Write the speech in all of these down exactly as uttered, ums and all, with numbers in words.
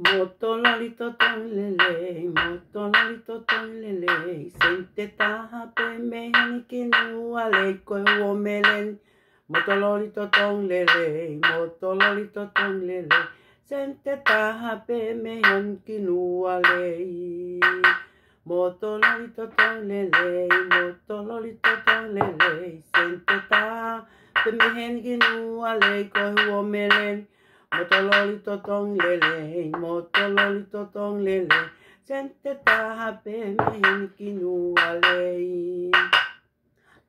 Motololi totongi lelei, motololi totongi lelei, sēniti ʻe taha pē mei heni ki Nualei ko e huomeleni. Motololi totongi lelei, motololi totongi lelei, sēniti ʻe taha pē mei heni ki Nualei. Motololi totongi lelei, motololi totongi lelei, sēniti ʻe taha pē mei heni ki Nualei ko e huomeleni. Motololi totongi lelei, motololi totongi lelei, sēniti ʻe taha pē mei heni ki Nualei.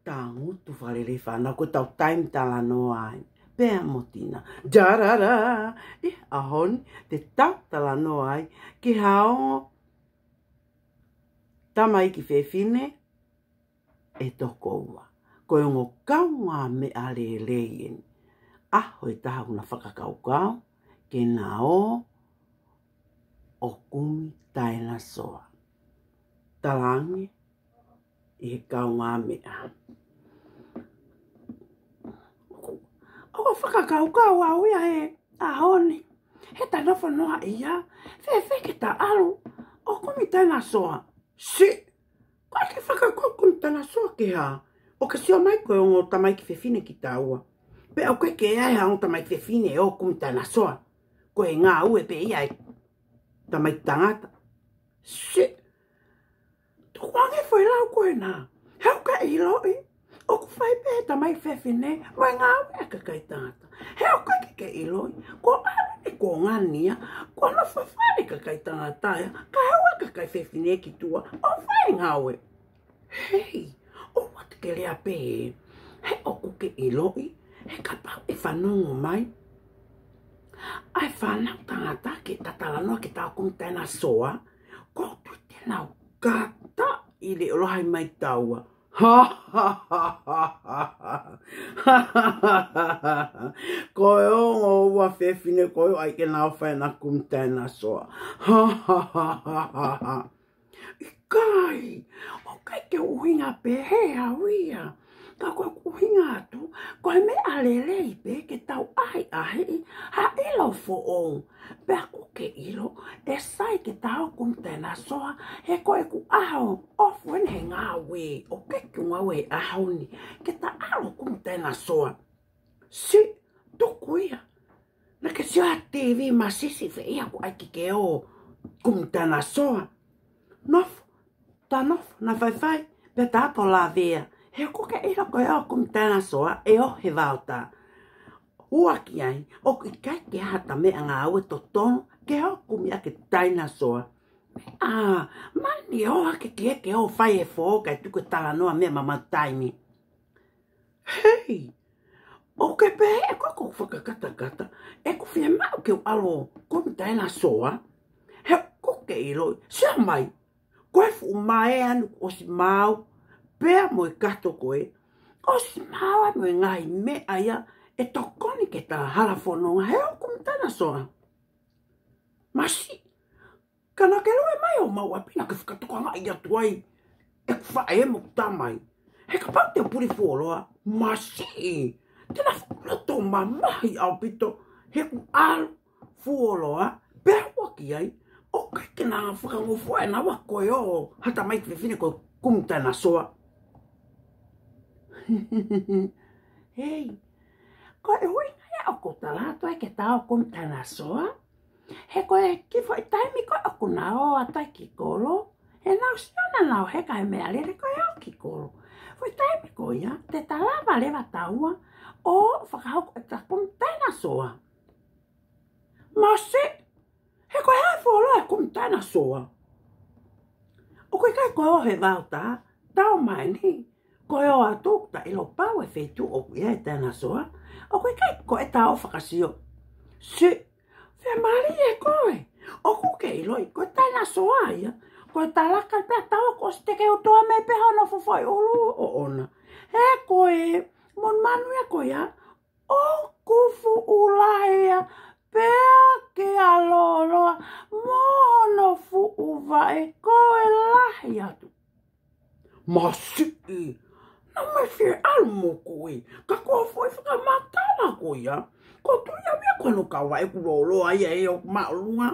Tangutu fakalelei fānau, ko ʻetau taimi talanoa ai pea mo Tina. Tarara! ʻI he ʻaho ni te tau talanoa ai ki ha ongo tamaiki fefine ʻe toko ua. Ko e ongo kaungāmeʻa lelei eni. ʻAho ʻe taha ʻoku na fakakaukau ke na ō ʻo kumi tainasoa. Talaange ʻe he kaungāmeʻa: ʻOku fakakaukau au ia he ʻaho ni, he ta nofo noaʻia, fēfē ke ta ʻalu ʻo kumi tainasoa? Siʻi, ko e ke fakakaukau kumi tainasoa ke hā? ʻOku ke sio mai ko e ongo tamaiki fefine kitaua, pea ʻoku ʻikai ke ʻi ai ha ongo tamaiki fefine ʻo kumi tainasoa. Ko e ngāue pē ia ʻa e tamaiki tangata. Siʻi, tukuange foʻi lau ko ena. He ʻoku ke ʻiloʻi ʻoku fai pē ʻe he tamaiki fefine mo e ngāue ʻa e kakai tangata. He ʻoku ʻikai ke ke ʻiloʻi, ko ʻene kuonga ni ia, ko hono fafale kakai tangata ia, kae ʻoua ʻe kakai fefine ki tuʻa ʻo fai e ngāue. Hei, ʻoua te ke lea pehē. He ʻoku ke ʻiloʻi, he kapau ʻe fanongo mai ʻa e fānau tangata ki heʻeta talanoa ki heʻetau kumi tainasoa, ʻoku ou tui te nau kata ʻi leʻo lahi mai taua. Ko e ongo ua fefine ko ē ʻoku ʻikai ke nau fai ʻena kumi tainasoa. ʻIkai, ʻoku ʻikai ke u ʻuhinga pehē au ia. Ka ko ʻeku ʻuhinga atu, ko e meʻa lelei pē ke tau ʻahiʻahiʻi ha ʻilo foʻou. Pea ʻoku ke ʻilo, ʻe sai ke ta ō kumi tainasoa, he ko ʻeku ʻaho ʻofa eni he ngāue, ʻoku ʻikai ke u ngāue he ʻaho ni, ke ta ō kumi tainasoa. Siʻi, tuku ia. Naʻa ke sio ʻa e TV masisi fē ia ʻoku ʻikai ke ke ō kumi tainasoa. Nofo, ta nofo, na faifai, pea ta ō ʻo lavea. He ʻoku ke ʻilo ko e ō kumi tainasoa ʻe ʻoho he vaotā. Ua ki ai, ʻoku ʻikai ke ʻi ai hata meʻangāue totonu ke ō kumi ʻaki e tainasoa. ʻA, mani ō hake ki he ke ō fai e fō kae tuku e talanoa meʻa mamaʻo taimi. Hei, ʻoku ke pehē ʻe koe ʻoku ou fakakatakata ʻeku fiemaʻu ke u ʻalu ʻo kumi tainasoa? He ʻoku ke ʻiloʻi, sio mai, ko e fuʻu mae ʻanai kuo ʻosi maau, pea mo e kato ko ē, ʻosi maau ai mo e ngaahi meʻa ia ʻe tokoni ki heʻeta hala fononga he ō kumi tainasoa. Masiʻi, ka naʻa ke lue mai ʻo maʻu ʻapi naʻa ke fakatokangaʻi atu ai ʻeku faʻē mo ʻeku tamai. He kapau te u puli fuoloa, masiʻi, te na fuʻu loto mamahi ʻaupito heʻeku ʻalu fuoloa, pea ua ki ai, ʻoku ʻikai ke na fakangofua ʻe naua ko e ō ha tamaiki fefine ko e kumi tainasoa. Hei, ko e ʻuhinga ia ʻoku ou tala atu ai ke ta ō kumi tainasoa. He ko e kiʻi foʻi taimi ko ē ʻoku na ō atu ai ki kolo, he nau sio naʻa nau heka he meʻalele ko e ō ki kolo. Foʻi taimi ko ia, te ta lava leva taua ʻo fakahoko ʻeta kumi tainasoa. Masiʻi, he ko e hā e fuoloa e kumi tainasoa? ʻOku ʻikai ko e ō he vaotā, tau mai ni, ko e ō atu ʻo ta ʻilo pau e feituʻu ʻoku ʻi ai e tainasoa. ʻOku ʻikai ko ʻeta ō fakasio. Siʻi, fiemālie koe. ʻOku ke ʻiloʻi, ko e tainasoa ia, ko e talaka pē ʻa taua kuo ʻosi teke ʻutoa mai pē hono fuʻu foʻi ʻulu ʻoʻona. He ko e monumanu ia ko ia, ʻoku fuʻu lahi ia, pea ke ʻaloloa mo hono fuʻu vaʻe ko e lahi atu. Masiʻi, naʻa mau fie ʻalu mo koe, ka ko e foʻi fakamatala ko ia, ʻoku ou tui au ia ko hono kau vaʻe ʻoku lōloa ia ʻi hoku māʻolunga.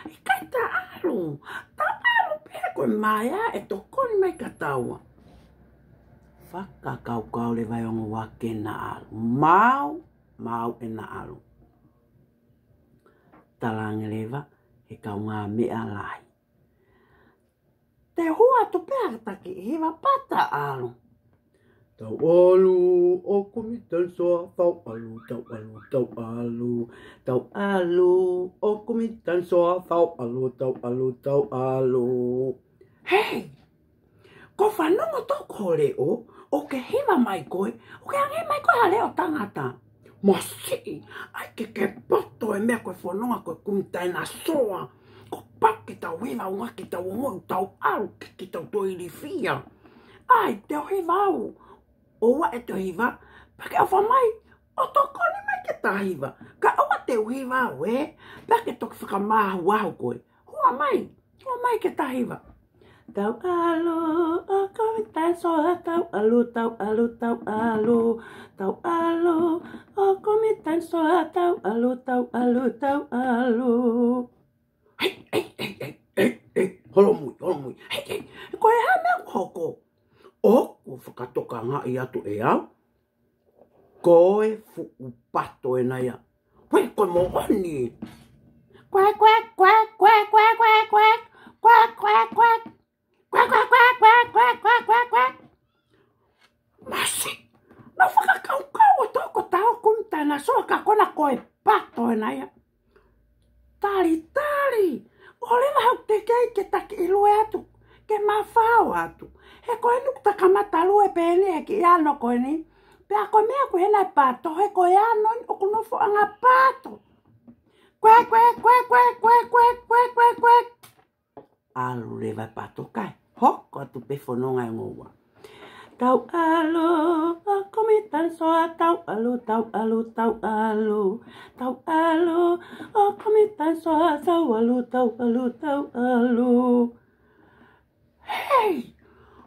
ʻIkai, ta ʻalu. Ta ʻalu pē, ko e meʻa ia ʻe tokoni mai kia taua. Fakakaukau leva e ongo ua ke na ʻalu. Maau, maau ʻena ʻalu. Talaange leva ʻe he kaungāmeʻa lahi, te u hū atu pē ʻa e taki hiva pea ta ʻalu. Tau ʻalu, ʻo kumi taini soa, tau ʻalu, tau ʻalu, tau ʻalu. Tau ʻalu, ʻo kumi taini soa, tau ʻalu, tau ʻalu, tau ʻalu. Hei! Ko e fanongo toko leʻo, ʻoku ke hiva mai koe, ʻoku ke hangē mai ko ha leʻo tangata. Masiʻi, ʻai ke ke poto e meʻa ko e fononga ko e kumi taini soa. Kuo pau ke tau hiva, ʻuhinga ke tau ongoʻi ʻoku tau ʻalu, ke, ke tau toe ilifia. ʻAi, te u hiva au. ʻOua ʻe toe hiva, pea ke ʻofa mai ʻo tokoni mai ke ta hiva. Ka ʻoua te u hiva au ē, pea ke toki fakamāuʻi au koe. Hua mai, hua mai ke ta hiva. Tau ʻalu, ʻo kumi taini soa, tau ʻalu, tau ʻalu, tau ʻalu. Tau ʻalu, ʻo kumi taini soa, tau ʻalu, tau ʻalu, tau ʻalu. Hei, hei, hei, hei, hei, hei, holomui, holomui. Hei, hei, ko e hā e meʻa ʻoku hoko? ʻOku fakatokangaʻi atu ʻe au ko e fuʻu pato ʻena ia. Ko e, ko e moʻoni. Kuek, kuek, kuek, kuek, kuek, kuek, kuek. Kuek, kuek, kuek. Kuek, kuek, kuek, kuek, kuek, kuek, kuek, kuek. Masiʻi, naʻá ku fakakaukau atu ko ʻetau kumi taini soa ka ko ena ko e pato ʻena ia. Talitali, ʻoua leva haʻu ke ke, ke ta kiʻi lue atu, ke mafao atu. He ko eni kuo ta kamata lue pē eni he kiʻi ano ko eni. Pea ko e meʻa ko ē ʻena e pato, he ko e ano eni ʻoku nofoʻanga pato. Kuek, kuek, kuek, kuek, kuek, kuek, kuek, kuek, kuek. ʻAlu leva e pato kae hoko atu pē fononga e ongo ua. Tau ʻalu, ʻo kumi taini soa, tau ʻalu, tau ʻalu, tau ʻalu. Tau ʻalu, ʻo kumi taini soa, tau ʻalu, tau ʻalu, tau ʻalu. Hei,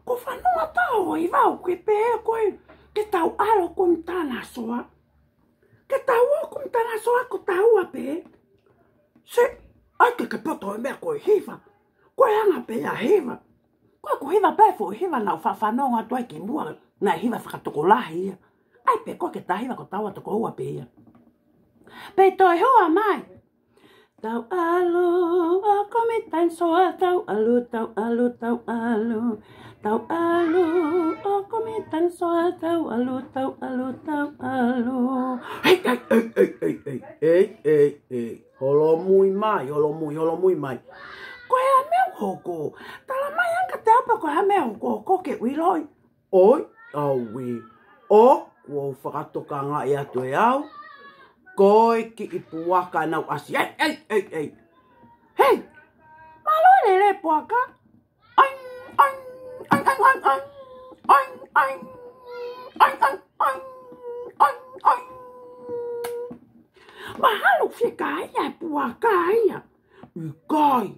ko e fanongo atu ʻo hiva ʻoku ke pehē ko ē ke tau ʻalu ʻo kumi taini soa. Ke tau ō ʻo kumi taini soa ko taua pē. Se, ʻai ke ke poto e meʻa ko e hiva. Ko e anga pē ia e hiva. Ko ʻeku hiva pē foʻi hiva naʻá ku faʻa fanongo atu ai kimuʻa, naʻe hiva fakatokolahi ia. ʻAi pē koe ke ta hiva ko taua toko ua pē ia. Pea toe hua mai. Tau ʻalu, ʻo kumi taini soa, tau ʻalu, tau ʻalu, tau ʻalu. Tau ʻalu, ʻo kumi taini soa, tau ʻalu, tau ʻalu, tau ʻalu. Hei, hei, hei, hei. Holomui mai, holomui, holomui mai. Ko e hā e meʻa ʻoku hoko? Tala mai ange kiate au pē ko e hā e meʻa ʻoku hoko ke u ʻiloʻi. ʻOi, ʻauē. ʻOku ou fakatokangaʻi atu ʻe au ko e kiʻi puaka naʻá ku ʻasi. Ei, ei, ei, ei. Hei, mālō e lele puaka. Ai, ai, ai, ai, ai, ai. Ai, ai, ai, ai, ai, ai, ai. Mahalo fiekaia e puaka ia. ʻIkai,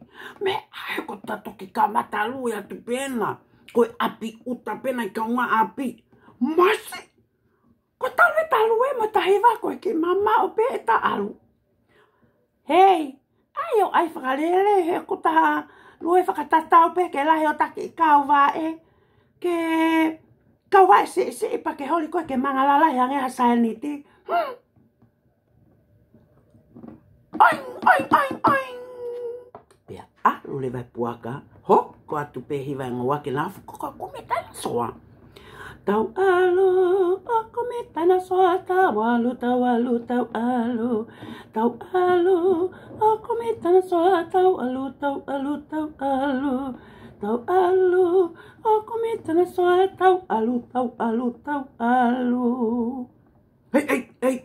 meʻa he ko ʻeta toki kamata lue atu pē ena, ko e ʻapi ʻuta pē ena ʻi he kaungāʻapi. Masiʻi, ko ʻeta lue, ʻeta lue mo ʻeta hiva ko e kiʻi mamaʻo pē ʻeta ʻalu. Hei, ʻai ʻo ʻai fakalele he ko ʻeta lue fakatatau pē ke lahi ʻo taki kauvai, ke kauvai siʻisiʻi pea ke holi koe ke manga lalahi hangē ha saianiti. Hmm. Oing, oing, oing, oing. Pea ʻalu leva e puaka, hoko atu pē hiva e ongo ua ke na fuko ko e kumi taini soa. Tau ʻalu, ʻo kumi taini soa, tau ʻalu, tau ʻalu, tau ʻalu. Tau ʻalu, ʻo kumi taini soa, tau ʻalu, tau ʻalu, tau ʻalu. Tau ʻalu, ʻo kumi taini soa, tau ʻalu, tau ʻalu, tau ʻalu. Hei, hei, hei.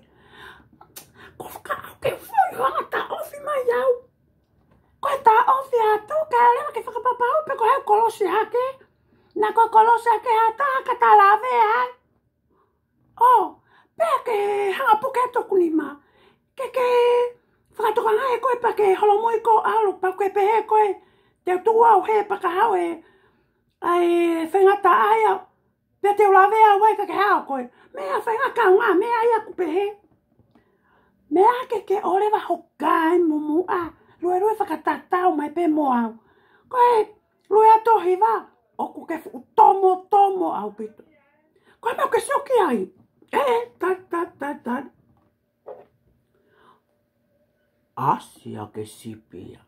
Ko e fakaʻau ke fai hanga taʻofi mai au. Ko e taʻofi atu, kae ʻoua leva ke fakapapauʻi pe ko e hā e kolosi hake. Naʻa ko e kolosi hake ha taha ka ta lave ai. ʻO, pea ke hanga puke atu hoku nima. Ke ke fakatokangaʻi koe pea ke holomui koe ʻo ʻalu pea ke pehē koe, te u tuʻu au hē pea ka haʻu e, ʻai, faingataʻa ia. Pea te u lave au ai ka ke hao koe. Meʻa faingakaunga, meʻa ia ʻoku pehē. Meʻa ke ke ʻoleva hokai mumuʻa. luelue fakatatau mai pē mo au. Ko e lue ʻa Tohiva, ʻoku ke fuʻu tomotomo ʻaupito. Ko e meʻa ʻoku ke sio ki ai. Ē, ta, ta, ta, ta. ʻAsi ʻa e sipi ia.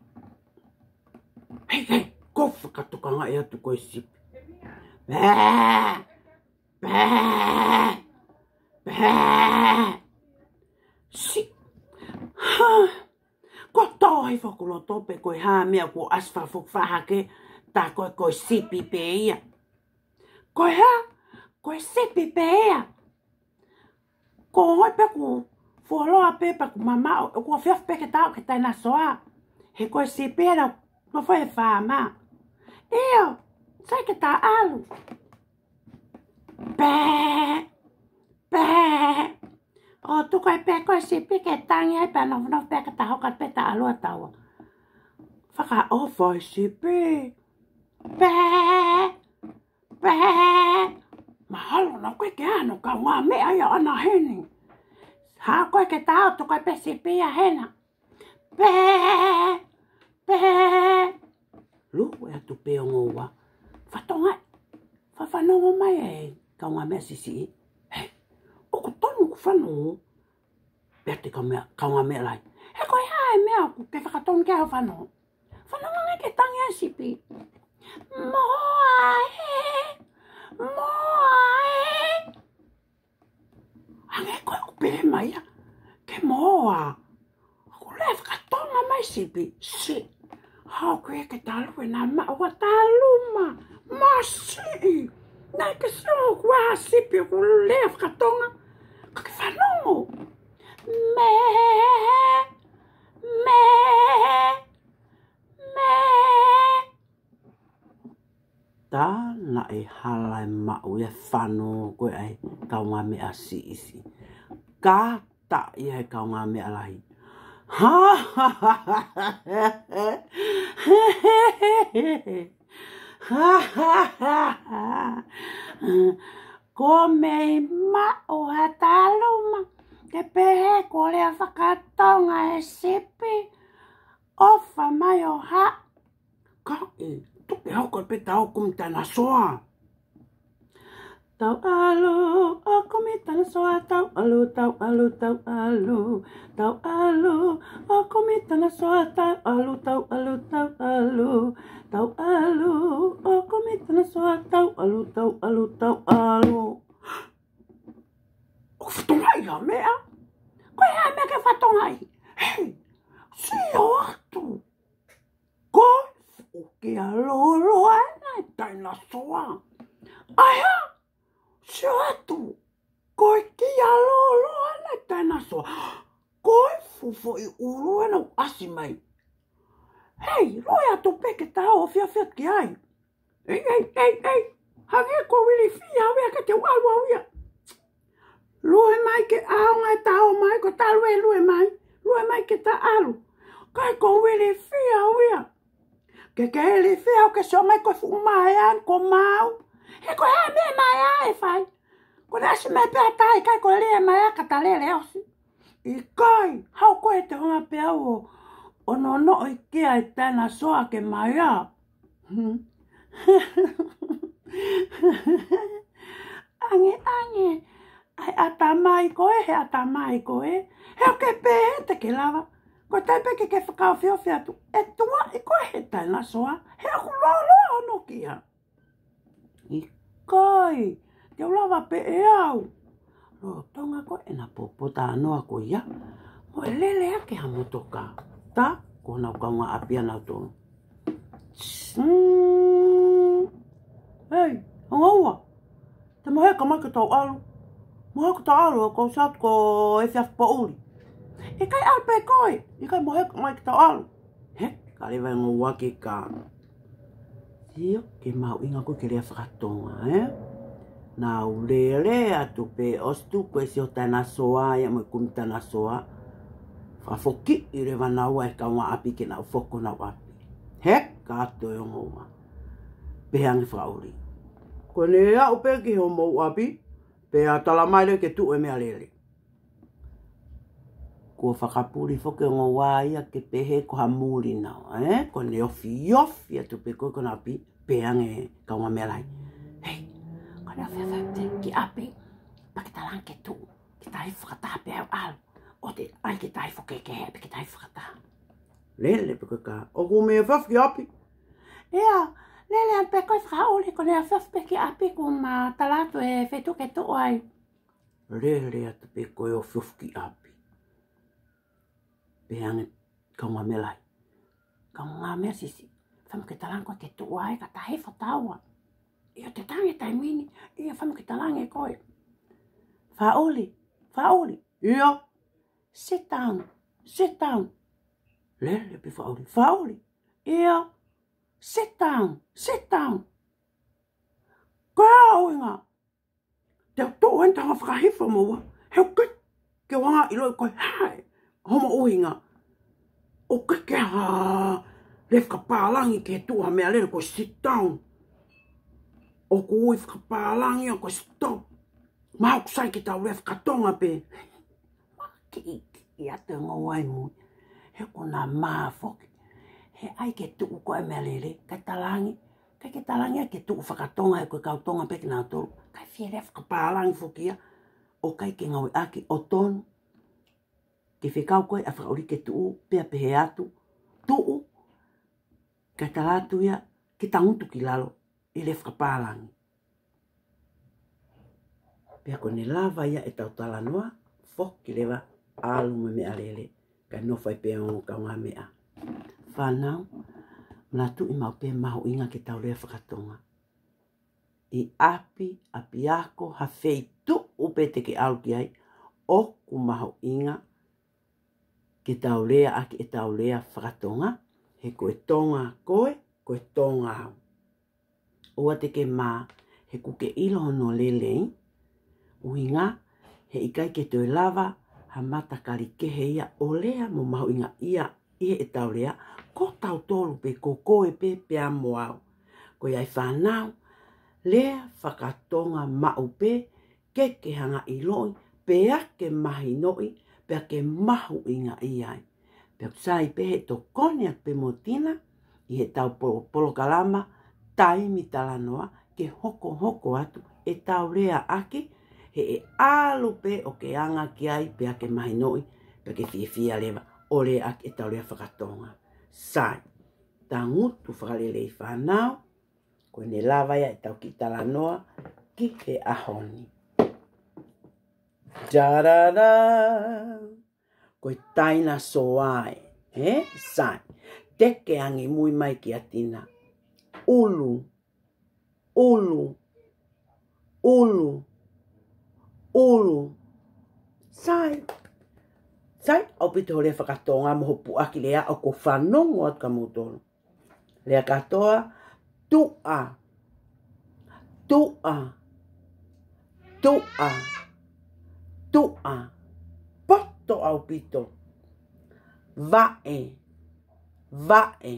Hei, hei, ko e fakatokangaʻi atu ko e sipi. Pē! Pē! Pē! Si-, ha! Ko Tohi foki loto pē ko e hā meʻa kuo ʻasi fakafoki fakahake, tā ko e, ko e sipi pē ia. Ko e hā? Ko e sipi pē ia. Ko e ʻuhi pē ʻoku fuoloa pē pea ʻoku mamaʻo, ʻoku fiefia pē ke tau ke tainasoa. He ko e sipi ena, nofo he faama. ʻIo, sai ke ta ʻalu. Pē, pē. ʻO tuku ai pē ko e sipi ke tangi ai pea nofonofo pē ke ta hoko atu pē ta ʻalu ʻa taua. Fakaʻofa e sipi. Pē, pē. Mahalo naʻa ʻoku ʻikai ke ʻi ai hano kaungāmeʻa ia ʻana heni. Haʻu koe ke ta ō, tuku ai pē sipi ia hena. Pē, pē. Lue atu pē ongo ua. Fatonga, fa-, fanongo mai e kaungāmeʻa siʻisiʻi. Hei, ʻoku tonu ʻoku fanongo. Pea te kaungāmeʻa, kaungāmeʻa lahi. He ko e hā e meʻa ʻoku ke fakatonu ke ʻalu ʻo fanongo? Fanongo ange ke tangi ʻa e sipi. Moa ē, moa ē. Hangē ko ʻeku pehē mai ia, ke moa. ʻOku lea fakatonga mai sipi, si. Haʻu koe ke ta lue, naʻa maʻu ʻa ta luma. Masiʻi. Naʻe ke sio ʻoku ʻa sipi ʻoku lea fakatonga. Ka ke fanongo. Mē, mē, mē. Tā naʻe hala e maʻu ia fano ko e ʻai kaungāmeʻa siʻisiʻi. Kātaʻi ia he kaungāmeʻa lahi. Ha, ha, ha, ha. Ko e meimei maʻu ha ta luma. Ke pehē ko e lea fakatonga e sipi. ʻOfa mai ʻo ha. Ka e, tuku e hoko pē tau kumi tainasoa. Tau ʻalu, ʻo kumi tainasoa, tau ʻalu, tau ʻalu, tau ʻalu. Tau ʻalu, ʻo kumi tainasoa, tau ʻalu, tau ʻalu, tau ʻalu. Tau ʻalu, ʻo kumi tainasoa, tau ʻalu, tau ʻalu, tau ʻalu. ʻOku fatongaʻi ha meʻa. Ko e hā e meʻa ke fatongaʻi? Hei, sio atu. Ko e fuʻu kia lōloa ena e tainasoa. ʻAi hā? Sio atu. Ko e kia lōloa ena e tainasoa. Ko e fuʻu foʻi ʻulu ena ʻoku ʻasi mai. Hei, lue atu pē ke ta ō ʻo fiefia ki ai. Ei, ei, ei, ei. Hangē ko e ilifia au ia ke te u ʻalu au ia. Lue mai ke ʻaonga e tao mai, ko ta lue, lue mai. Lue mai ke ta ʻalu. Kae ko e ilifia au ia. Ke ke ilifia au ke sio mai ko e fuʻu maea ko maau. He ko e hā e meʻa maea ʻe fai? Ko e ʻasi mai pē ʻa tai kai ko e lea maea ka ta lele ʻosi. ʻIkai, haʻu koe te u hanga pē au ʻo, ʻo nonoʻo ʻi kia e tainasoa ke maea. Ange, ange. ʻAi ʻatamai ko ē, he ʻatamai ko ē. He ʻoku ke pehē te ke lava. Ko e taimi pē ke ke fakaofiofi atu. ʻE tuaʻi koe he tainasoa. He ʻoku lōloa hono kia. ʻIkai, te u lava pē ʻe au. Lolotonga ko ē ʻena popo talanoa ko ia. Mo e lele hake ha motoka. Tā, ko honau kaungāʻapi ʻanautolu. Mm. Hei, ongo ua. Te mo heka mai ke tau ʻalu. Mo heka tau ʻalu, ko sat ko e efiafi poʻuli. ʻIkai ʻalu pē koe, ʻikai mo heka mai ke tau ʻalu. Heka leva e ongo ua ki he kā. Sio, ke mahuʻinga ko e ke lea fakatonga, ē? Nau lele atu pē ʻosi tuku e sio tainasoa ia mo e kumi tainasoa. Fakafoki ʻi leva naua e kaungāʻapi ke nau foki honau ʻapi. Heka atu e ongo ua. Pehē ange fakaʻuli. Ko ʻene aʻu pē ki homou ʻapi, pea tala mai leva ke tuʻu e meʻalele. Kuo fakapuli foki ʻo ngoua ia ke pehē ko ha muli nau, ē? Ko ʻene ofiofi atu pē ko ē ko ʻene ʻapi, pehē ange kaungāmeʻa lahi: Hei, ko ʻene ofiofi atu ki ʻapi, pea ke talaange ke tuʻu, ke ta hifo fakataha pea u ʻalu. ʻOua te ʻai ke ta hifo kehekehe, pea ke ta hifo fakataha. Lele pē ko ē ka, ʻoku mei ofiofi ki ʻapi. ʻIa, lele atu pē ko ē Fakaʻuli, ko ʻene ofiofi pē ki ʻapi, kuo ma tala atu e feituʻu ke tuʻu ai. Lele atu pē ko ē ofiofi ki ʻapi. Pehē ange kaungāmeʻa lahi: Kaungāmeʻa Sisi, fai mo ke talaange ko ē ke tuʻu ai ka ta hifo taua. ʻIo, te tangi taimi ni, ʻio, fai mo ke talaange ko ē. Fakaʻuli, Fakaʻuli, ʻio. Sit down, sit down. Lele pē Fakaʻuli, Fakaʻuli, ʻio. Sit down, sit down. Ko e hā ho ʻuhinga? Te u tuʻu heni, te u hanga fakahifo mo ua. He ʻoku ʻikai ke u hanga ʻiloʻi ko e hā hoʻomo ʻuhinga. ʻOku ʻikai ke ha lea fakapālangi ke tuʻu ha meʻalele ko e sit down. ʻOku ui fakapālangi ia ko e stop. Mahalo ʻoku sai ke tau lea fakatonga pē. Kiʻi, kiʻi atu e ngoua ʻi mui. He ʻoku na mā foki. He ʻai ke tuʻu ko ē meʻalele, kae talaange, kae ke talaange ai ke tuʻu fakatonga he ko e kau Tonga pē kinautolu. ʻIkai fie lea fakapālangi foki ia, ʻo ʻikai ke ngāueʻaki ʻo tonu. Ke fekau ko ē ʻa Fakaʻuli ke tuʻu, pea pehē atu, tuʻu, kae tala atu ia ke tangutu ki lalo ʻi he lea fakapālangi. Pea ko ʻene lava ia ʻetau talanoa, foki leva ʻalu mo e meʻalele, kae nofo ai pē ʻa e ongo kaungāmeʻa. Fānau, manatuʻi maʻu pē mahuʻinga ke tau lea fakatonga. ʻI ʻapi, ʻapiako, ha feituʻu pē te ke ʻalu ki ai, ʻoku mahuʻinga ke tau lea ʻaki ʻetau lea fakatonga, he ko e Tonga koe, ko e Tonga au. ʻOua te ke mā, he ʻoku ke ʻilo hono lelei, ʻuhinga, he ʻikai ke toe lava ha matakali kehe ia ʻo lea mo mahuʻingaʻia ʻi heʻetau lea, ko tautolu pē, ko koe pē pea mo au. Ko ia ai fānau, lea fakatonga maʻu pē, ke ke hanga ʻiloʻi, pea ke mahinoʻi, pea ke mahuʻingaʻia ai. Pea ʻoku sai pē he tokoni atu pē mo Tina, ʻi heʻetau po-, polokalama Taimi Talanoa, ke hokohoko atu ʻetau lea ʻaki, he ʻe ʻalu pē ʻo ke anga ki ai, pea ke mahinoʻi, pea ke fiefia leva ʻo lea ʻaki ʻetau lea fakatonga. Sai, tangutu fakalelei fānau, ko ʻene lava ia ʻetau kiʻi talanoa ki he ʻaho ni. Tarara! Ko e tainasoa ē, ē? Sai. Teke ange mui mai kia Tina. ʻUlu, ʻulu, ʻulu, ʻulu. Sai. Sai ʻaupito hoʻo lea fakatonga mo hoʻo puʻaki lea ʻoku ou fanongo atu kia moutolu. Lea kātoa, tuʻa, tuʻa, tuʻa, tuʻa. Poto ʻaupito. Vaʻe, vaʻe,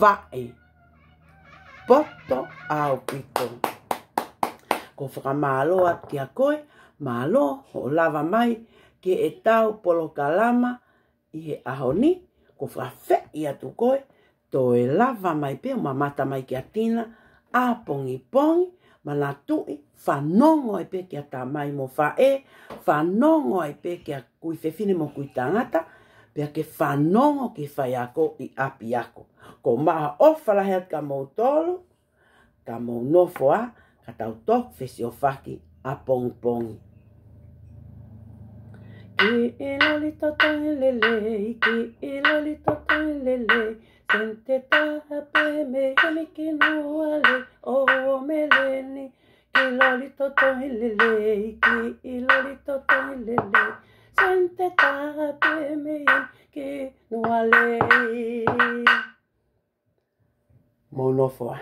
vaʻe. Poto ʻaupito. ʻOku ou fakamālō atu kia koe, mālō hoʻo lava mai ki heʻetau polokalama ʻi he ʻaho ni, ʻoku ou fakaafeʻi atu koe, toe lava mai pē ʻo mamata mai kia Tina, ʻapongipongi, manatuʻi, fanongo ai pē kia tamai mo faʻē, fanongo ai pē kia kui fefine mo kui tangata, pea ke fanongo ki he faiako ʻi ʻapiako. ʻOku ou maʻu ha ʻofa lahi atu kia moutolu, ka mou nofo ā, ka tau toki fesiofaki ʻapongipongi. Kiʻi loli totongi lelei, kiʻi loli totongi lelei, sente taha pē mei heni ki Nualei, ʻo Meleni. Kiʻi loli totongi lelei, kiʻi loli totongi lelei, sente taha pē mei heni ki Nualei. Mou nofo ā.